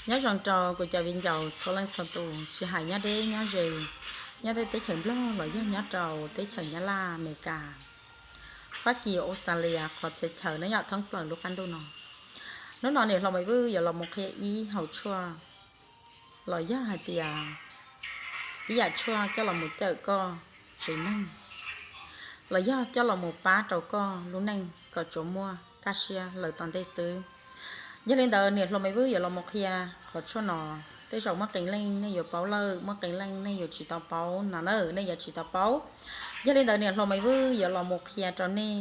Nyob zoo rau kuv cov viv ncaus txhua leej txhua tus, tsis hais nyob deb nyob ze, nyob tej teb chaws Nplog los yog nyob rau teb chaws Nyab Laj, Amelikas, Fab Kis, Australia, qhov txhia chaw no yog thoob plaws lub qab ntuj no. Hnub no niam hluas Maiv Vwj yuav los mus qhia ib hauv tshuaj los yog hais tias ib yam tshuaj coj los mus cawm koj tsev neeg los yog coj los mus pab rau koj lub neej kom tsuas muaj kaj siab lawm tom ntej xwb. Yog li ntawd niam hluas Maiv Vwj yuav los mus qhia qhov tshuaj no. Tej zaum muaj qee leej nej yuav paub lawm, muaj qee leej nej yuav tsis tau paub no na, nej yuav tsis tau paub. Yog li ntawd niam hluas Maiv Vwj yuav los mus qhia rau nej.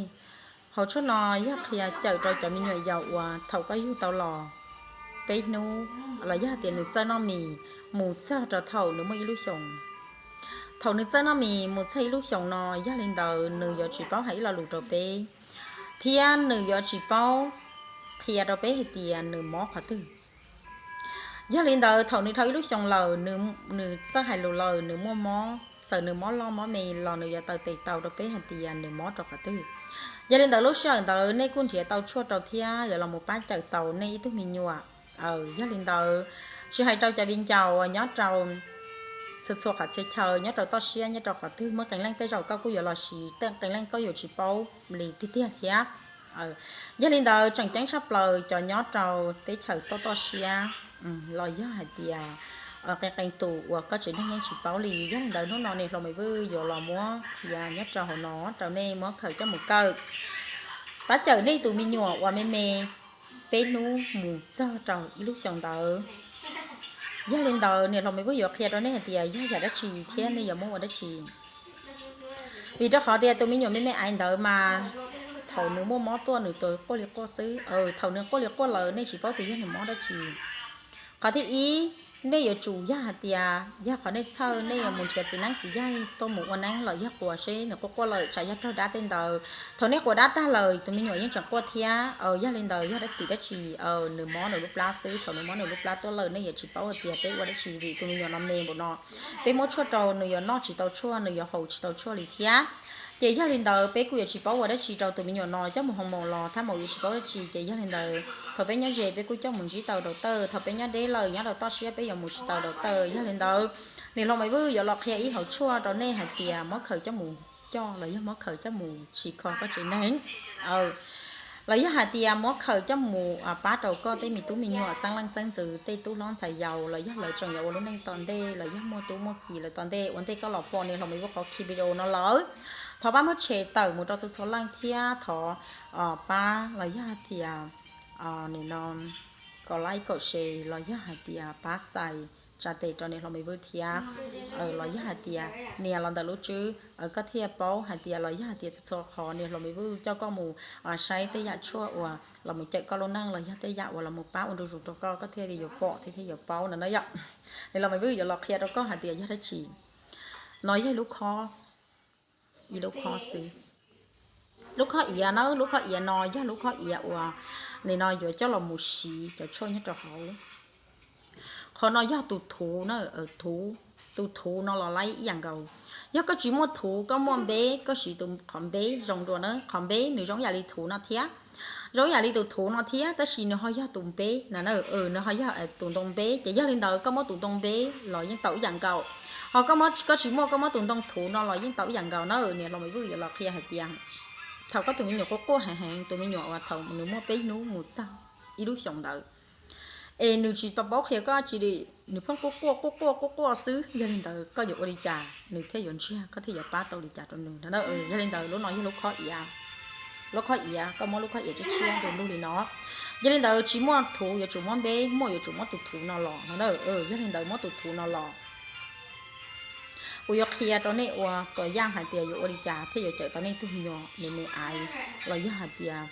Hauv tshuaj no yog qhia cawm rau cov me nyuam yaus uas thaum koj yug tau los peb hnub los yog tias nws txawj noj mis mus txog rau thaum nws muaj ib lub xyoos. Thaum nws txawj noj mis mus txog ib lub xyoos no, yog li ntawd nws yuav tsis paub hais ib lo lus rau peb, thiab nws yuav tsis paub qhia rau peb hais tias nws mob qhov twg. Yog li ntawd thaum nws dhau ib lub xyoos lawm, nws txawj hais lus lawm, nws muaj mob, txawm nws mob loj mob me los nws yuav taw tes tau rau peb hais tias nws mob rau qhov twg. Yog li ntawd lub sij hawm ntawd nej kuj nrhiav tau tshuaj rau thiab yuav los mus pab cawm tau nej ib tug me nyuam. Yog li ntawd tsis hais rau cov viv ncaus nyob rau txhua txhua qhov txhia chaw, nyob rau toj siab, nyob rau qhov twg, muaj qee leej tej zaum koj kuj yuav los siv, tej qee leej koj yuav tsis paub li tiag tiag thiab. Yog li ntawd tseem ceeb tshaj plaws cov nyob rau teb chaws toj toj siab los yog hais tias qee qee tus uas koj tsev neeg yeej tsis paub li. Yog li ntawd hnub no niam hluas Maiv Vwj yuav los muab qhia nyob rau hauv no rau nej muab khaws coj mus kawm, pab cawm nej tus me nyuam uas me me peb hnub mus txog rau ib lub xyoos ntawd. Yog li ntawd niam hluas Maiv Vwj yuav qhia rau nej hais tias yog yam dab tsi thiab nej yuav muab ua dab tsi. Vim rau qhov tias tus me nyuam me me aiv ntawd mas thaum nws muaj mob tuaj nws tus quaj li quaj xwb. Thaum nws quaj li quaj lawm nej tsis paub tias yog nws mob dab tsi. Qhov thib ib, nej yuav tsum yog hais tias yog qhov nej txhawj nej yuav mus nrhiav txiv neeb txiv yaig tuaj mus ua neeb los yog quas seb nws quaj quaj lawm tsam yog raug dab tej ntawd. Thaum nej quas dab tag lawm tus me nyuam yeej tseem quaj thiab. Yog li ntawd yog dab tim dab tsi, nws mob nws lub plab xwb. Thaum nws mob nws lub plab tuaj lawm nej yuav tsis paub hais tias peb ua dab tsi vim tus me nyuam no me npaum no. Peb muab tshuaj rau nws yuav noj tsis tau tshuaj, nws yuav haus tsis tau tshuaj li thiab. Ces yog li ntawd peb kuj yuav tsis paub ua dab tsi rau tus me nyuam no, coj mus hoo maus los thab maus yuav tsis paub dab tsi. Ces yog li ntawd thaum peb nyob ze peb kuj coj mus ntsib tau doctor, thaum peb nyob deb lawm nyob rau toj siab peb yuav mus tsis tau doctor. Yog li ntawd niam hluas Maiv Vwj yuav los qhia ib hauv tshuaj rau nej hais tias muab khaws coj mus coj los yog muab khaws coj mus tsis kho koj tsev neeg los yog hais tias muab khaws coj mus pab rau koj tej me tub me nyuam xeeb leej xeeb ntxwv tej tub hlob ntxhais yaus los yog lawv tseem yuav ua lub neej tom ntej los yog muaj tub muaj ki lawm tom ntej. Ua ntej koj los pom niam hluas Maiv Vwj qhov ki video no lawm, thov pab muab share tawm mus rau txhua txhua leej thiab thov pab los yog hais tias nim no kom like kom share los yog hais tias pab xais tsa tes rau niam hluas Maiv Vwj thiab. Los yog hais tias nias los ntawm lub tswb koj thiaj paub hais tias los yog hais tias txhua txhua qhov niam hluas Maiv Vwj coj koj mus saib tej yam tshuaj uas los mus cawm koj lub neej los yog tej yam uas los mus pab ua ntu zus rau koj, koj thiaj li yuav pom thiab thiaj yuav paub no na yom. Niam hluas Maiv Vwj yuav los qhia rau koj hais tias yog dab tsi. No yog lub khob, ib lub khob xwb. Lub khob iav na, lub khob iav no yog lub khob iav uas nim no yuav coj los mus siv cov tshuaj nyob rau hauv. Qhov no yog tus thuv na, thuv, tus thuv no los laib ib yam nkaus. Yog koj tsis muaj thuv, koj muaj npeb, koj siv tus qhov npeb zoo dua na. Qhov npeb nws zoo yam li thuv no thiab, zoo yam li tus thuv no thiab, tab sis nws ho yog tus npeb na, nws ho yog tus ntoo npeb. Ces yog li ntawd koj muab tus ntoo npeb los yeej tau ib yam nkaus. Ho koj muab, koj tsis muaj, koj muab tus ntoo thuv no los yeej tau ib yam nkaus na. Niam hluas Maiv Vwj yuav los qhia hais tias thaum koj tus me nyuam quaj quaj heev heev, tus me nyuam uas thaum nws muaj peb hnub mus txog ib lub xyoos ntawd, es nws tsis tau paub qhia koj tsi li, nws pheej quaj quaj quaj quaj quaj quaj xwb. Yog li ntawd koj yuav ua li cas nws thiaj yuav ntsiag, koj thiaj yuav pab tau li cas rau nws no? Yog li ntawd lub no yog lub khob iav, lub khob iav, koj muab lub khob iav tshiab tshiab ntu nlug li no. Yog li ntawd tsis muaj thuv yuav tsum muab npeb, muaj yuav tsum muab tus thuv no los no. Yog li ntawd muab tus thuv no los, kuv yuav qhia rau nej ua tuam yaj hais tias yuav ua li cas thiaj yuav cawm tau nej tug me nyuam me me aiv, los yog hais tias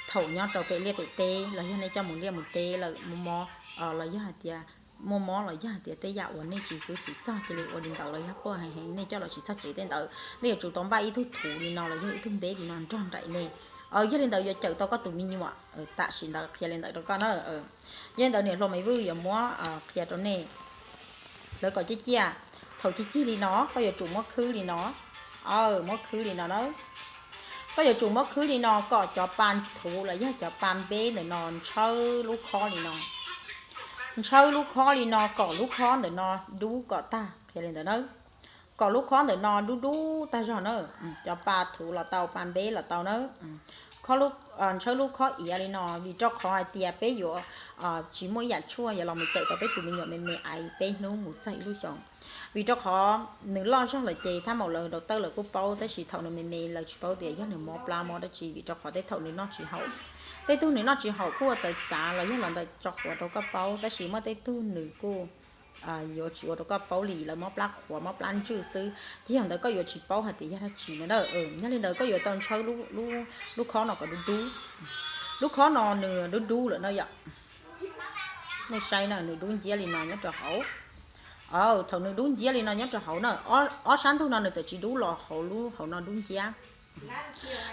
thaum nyob rau pem liaj pem teb, los yog nej coj mus liaj mus teb lawm mob mob, los yog hais tias muaj mob los yog hais tias tej yam uas nej tsis khuv xim txog cia li ua li ntawd los yog quaj heev heev nej coj los tsis txog tsev tej ntawd, nej yuav tsum tau npaj ib tug thuv li no los yog ib tug npeb li no nrog nraim nej. Yog li ntawd yuav cawm tau koj tus me nyuam. Tam sim ntawd qhia li ntawd rau koj na. Yog li ntawd niam hluas Maiv Vwj yuav muab qhia rau nej. Lawv kom ciaj ciaj, thaum ciaj ciaj li no koj yuav tsum muab khwb li no. Muab khwb li no na. Koj yuav tsum muab khwb li no kom cov pa thuv los yog cov pa npeb ntawm no ntshawb lub khob li no. Ntshawb lub khob li no kom lub khob ntawm no dub kom tag, qhia li ntawd na. Kom lub khob ntawm no dub dub tag zog na. Cov pa thuv los tau, pa npeb los tau na. Ntshawb lub khob iav li no vim rau qhov hais tias peb yuav tsis muaj ib yam tshuaj yuav los mus cawm tau peb tus me nyuam me me aiv peb hnub mus txog ib lub xyoos. Vim rau qhov nws loj zog lawm ces thaj maum lawv rau tawj lawv kuj paub, tab sis thaum nws me me lawv tsis paub tias yog nws mob plab mob dab tsi, vim rau qhov tej thaum nws noj tsis haum. Tej tug nws noj tsis haum kuj ua txawv txav los yog los ntawm tso quav rau koj paub, tab sis muaj tej tug nws kuj yuav tsis ua rau koj paub li, lawv mob plab qhuav mob plab ntswj xwb, ces yog ntawd koj yuav tsis paub hais tias yog dab tsi no na. Yog li ntawd koj yuav tau ntshawb lub khob no kom dub dub. Lub khob no nws dub dub lawm no yom. Nej saib na, nws dub nciab li no nyob rau hauv. Thaum nws dub nciab li no nyob rau hauv na, ob sab ntug no nws txawm tsis dub los hauv lub hauv no dub nciab.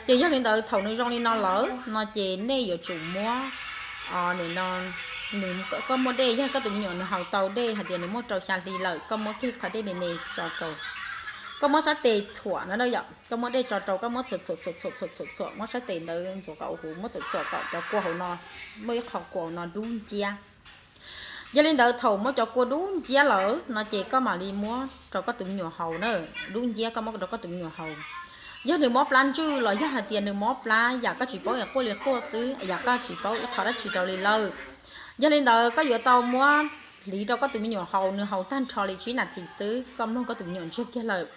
Ces yog li ntawd thaum nws zoo li no lawm no ces nej yuav tsum muab, no, koj muaj dej, yog koj tus me nyuam nws haus tau dej hais tias nws muaj rau xya hli lawm, koj muab kiag qhov dej me me tso rau. Koj muab sab tes txhuam no na yom, koj muab dej tso rau, koj muab txhuam txhuam txhuam txhuam txhuam txhuam txhuam, muab sab tes ntawd ntxuav kom huv, muab txhuam txhuam kom cov kua hauv no, muaj ib qho kua hauv no dub nciab. Yog li ntawd thaum muab cov kua dub nciab lawm no ces koj mam li muab rau koj tus me nyuam haus na, dub nciab koj muab rau koj tus me nyuam haus. Yog nws mob plab ntswj los yog hais tias nws mob plab yam koj tsis paub es quaj li quaj xwb, yam koj tsis paub ib qho dab tsi rau li lawm, yog li ntawd koj yuav tau muab hliv rau koj tus me nyuam haus, nws haus tag nrho li tsib nas this xwb koj mloog koj tus me nyuam ntsiag kiag lawm.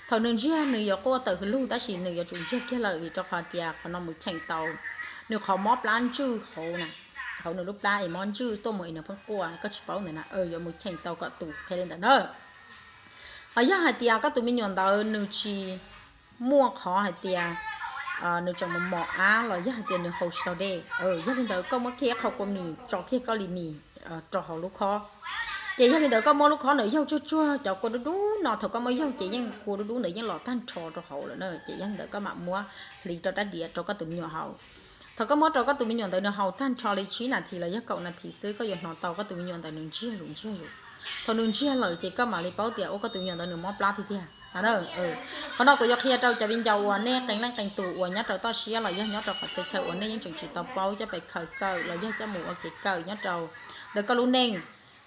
Thaum nws ntsiag nws yuav quaj tawm hws lug tab sis nws yuav tsum ntsiag kiag lawm vim rau qhov tias qhov no mus cheem tau nws qhov mob plab ntswj hauv na, hauv nws lub plab es mob ntswj tuaj mus es nws pheej quaj koj tsis paub ntawd na, yuav mus cheem tau kom tus qhia li ntawd na. Ho yog hais tias koj tus me nyuam ntawd nws tsis muaj qhov hais tias nws tseem mos mos av los yog hais tias nws haus tsis tau dej, yog li ntawd koj muab kiag ib qho kua mis tso kiag koj li mis rau hauv lub khob. Ces yog li ntawd koj muab lub khob ntawd yaug tsuag tsuag cov kua dub dub no, thaum koj muab yaug ces yeej kua dub dub ntawd yeej los tag nrho rau hauv lawm na, ces yog li ntawd koj mam muab hliv rau rab diav rau koj tus me nyuam haus. Thaum koj muab rau koj tus me nyuam ntawd nws haus tag nrho li tsib nas this los yog kaum nas this xwb koj yuav hnov tau koj tus me nyuam ntawd nws ntsiag zus ntsiag zus. Thaum nws ntsiag lawm ces koj mam li paub tias ua koj tus me nyuam ntawd nws mob plab tiag tiag. Qhov no kuv yuav qhia rau cov viv ncaus uas nej qee leej qee tus uas nyob rau toj siab los yog nyob rau qhov txhia chaw uas nej yeej tseem tsis tau paub coj pes khaws kawm los yog coj mus ua kev kawm nyob rau ntawm koj lub neej.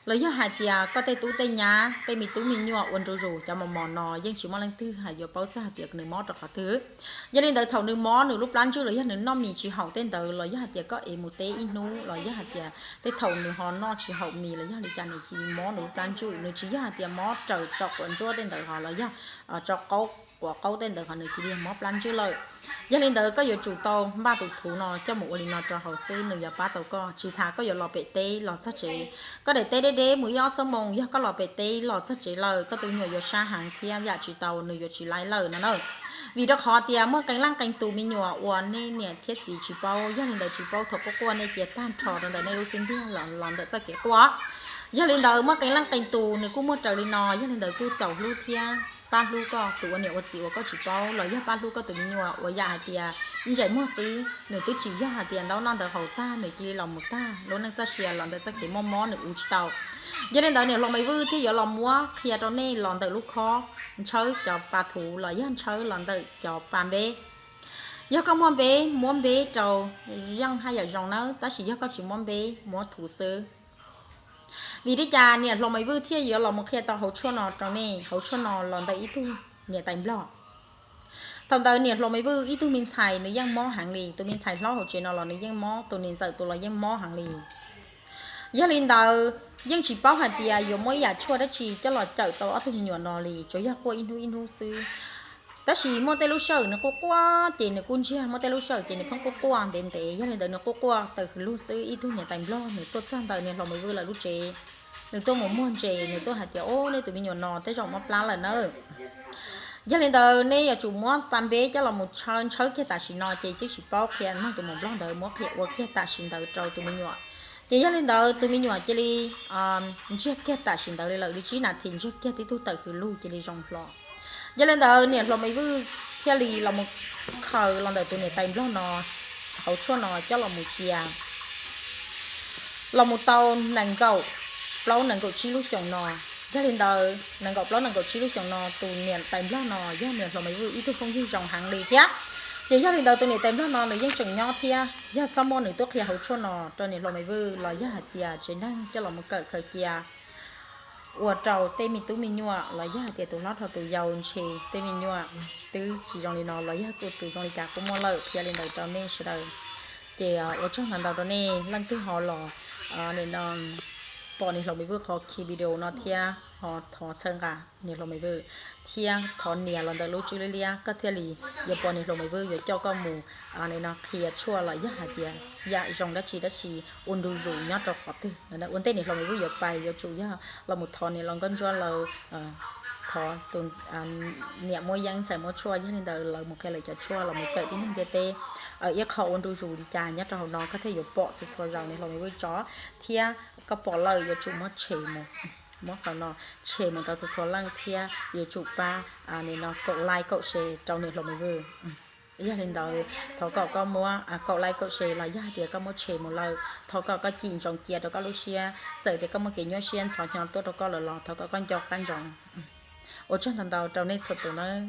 Los yog hais tias koj tej tub tej nyab tej me tub me nyuam ua ntu zus cov mos mos no yeej tsis muaj leej twg hais yuav paub txog hais tias nws mob rau qhov twg. Yog li ntawd thaum nws mob nws lub plab ntswj los yog nws noj mis tsis haum tej ntawd los yog hais tias koj ev mus teb ib hnub los yog hais tias tej thaum nws ho noj tsis haum mis los yog li cas nws cia li mob nws lub plab ntswj, nws tsis yog hais tias mob raws tso quav ntsuab tej ntawd ho los yog tso quav qaub tej ntawd ho nws cia li mob plab ntswj lawm. Yog li ntawd koj yuav tsum tau npaj tus thuv no coj mus ua li no rau haus xwb nws yuav pab tau koj, tsis tas koj yuav los pem teb los txog tsev. Koj daim teb deb deb mus ib ob xuab moos, yog koj los pem teb los txog tsev lawm koj tus me nyuam yuav sab heev thiab yam tsis tau nws yuav tsis laib lawm no na. Vim rau qhov tias muaj qee leej qee tus me nyuam uas nej niam thiab txiv tsis paub, yog li ntawd tsis paub thaum quaj quaj nej cia tag nrho rau ntawm nej lub xub ntiag los ntawm txoj kev quaj. Yog li ntawd muaj qee leej qee tus nws kuj muaj raws li no, yog li ntawd kuj txaus hlub thiab pab hlub koj tus ua niam ua txiv uas koj tsis paub los yog pab hlub koj tus me nyuam uas yam hais tias ib ntsais muag xwb, nws twb tsis yog hais tias ntaub noj ntawd haus tag nws cia li los mus tag, lub neej txoj sia los ntawm txoj kev mob mob nws ua tsis tau. Yog li ntawd niam hluas Maiv Vwj thiaj yuav los muab qhia rau nej los ntawm lub khob, ntshawb cov pa thuv los yog ntshawb los ntawm cov pa npeb. Yog koj muaj npeb muab npeb rau yeej haj yam zoo nawb, tab sis yog koj tsis muab npeb muab thuv xwb. Vim li cas niam hluas Maiv Vwj thiaj yuav los mus qhia tau hauv tshuaj no rau nej? Hauv tshuaj no los ntawm ib tug niam tais Nplog. Thaum ntawd niam hluas Maiv Vwj ib tug me ntxhais nws yeej mob heev li, tus me ntxhais hlob hauv tsev no los nws yeej mob, tus niam ntxawm tus los yeej mob heev li. Yog li ntawd yeej tsis paub hais tias yuav muaj ib yam tshuaj dab tsi coj los cawm tau ob tug me nyuam no li, tsuas yog quaj ib hnub ib hnub xwb. Tab sis muaj tej lub sij hawm nws quaj quaj ces nws kuj ntsiag, muaj tej lub sij hawm ces nws pheej quaj quaj ntev ntev, yog li ntawd nws quaj quaj tawm hws lug xwb. Ib tug niam tais Nplog nws tuaj txog ntawm niam hluas Maiv Vwj lawv lub tsev, nws tuaj mus muag ntses, nws tuaj hais tias, Ub, nej tus me nyuam no tej zaum mob plab lawm nawb. Yog li ntawd nej yuav tsum muab pa npeb coj los mus tshawb, ntshawb kiag tam sim no ces twb tsis paub qhia, nug tus muam Nplog ntawd muab qhia ua kiag tam sim ntawd rau tus me nyuam. Ces yog li ntawd tus me nyuam cia li ntsiag kiag tam sim ntawd li lawm, li tsib nas this ntsiag kiag tib tug tawm hws lug cia li zoo hlo. Yog li ntawd niam hluas Maiv Vwj thiaj li los mus khaws los ntawm tus niam tais Nplog no hauv tshuaj no coj los mus cia los mus tau nees nkaum plaub nees nkaum tsib lub xyoos no. Yog li ntawd nees nkaum plaub nees nkaum tsib lub xyoos no tus niam tais Nplog no yog niam hluas Maiv Vwj ib tug phooj ywg zoo heev li thiab. Ces yog li ntawd tus niam tais nplog no nws yeej tseem nyob thiab, yog txhob muaj nws tuaj qhia hauv tshuaj no rau niam hluas Maiv Vwj los yog hais tias tsev neeg coj los mus kawm khaws cia ua rau tej me tub me nyuam los yog hais tias tus hlob dhau tus yau ntshe tej me nyuam twb tsis zoo li no los yog kuj tus zoo li cas kuj muaj lawm. Qhia li ntawd rau nej sawv daws. Ces ua tsaug ntau ntau rau nej leej twg ho los pom niam hluas Maiv Vwj qhov ki video no thiab ho thov txhawb nqa niam hluas Maiv Vwj thiab thov nias los ntawm lub tswb liab liab koj thiaj li yuav pom niam hluas Maiv Vwj yuav coj koj mus no qhia tshuaj los yog hais tias yam zoo dab tsi dab tsi ua ntu zus nyob rau qhov twg. Ua ntej niam hluas Maiv Vwj yuav pais yuav tsum yog los mus thov niam hluas Nkauj Ntsuab lawv thov tus niam muab yeeb ntxhais muab tshuaj, yog li ntawd lawv mus qhia lawv cov tshuaj los mus cawm tib neeg ntiaj teb ib qho ua ntu zus li cas nyob rau hauv no koj thiaj yuav pom txhua txhua zaus niam hluas Maiv Vwj tso. Thiab koj pom lawm yuav tsum muab tshem mus, muab qhov no tshem mus rau txhua txhua leej thiab yuav tsum pab no kaum like kaum share rau niam hluas Maiv Vwj. Yog li ntawd thov kom koj muab kaum like kaum share los yog hais tias koj muab tshem mus lawm thov kom koj cim ntsoov cia rau koj lub siab, txawm tias koj muaj kev nyuaj siab ntxhov hnyo tuaj rau koj lawm los thov kom koj nco qab ntsoov. Ua tsaug ntau ntau rau nej txhua tus nawb.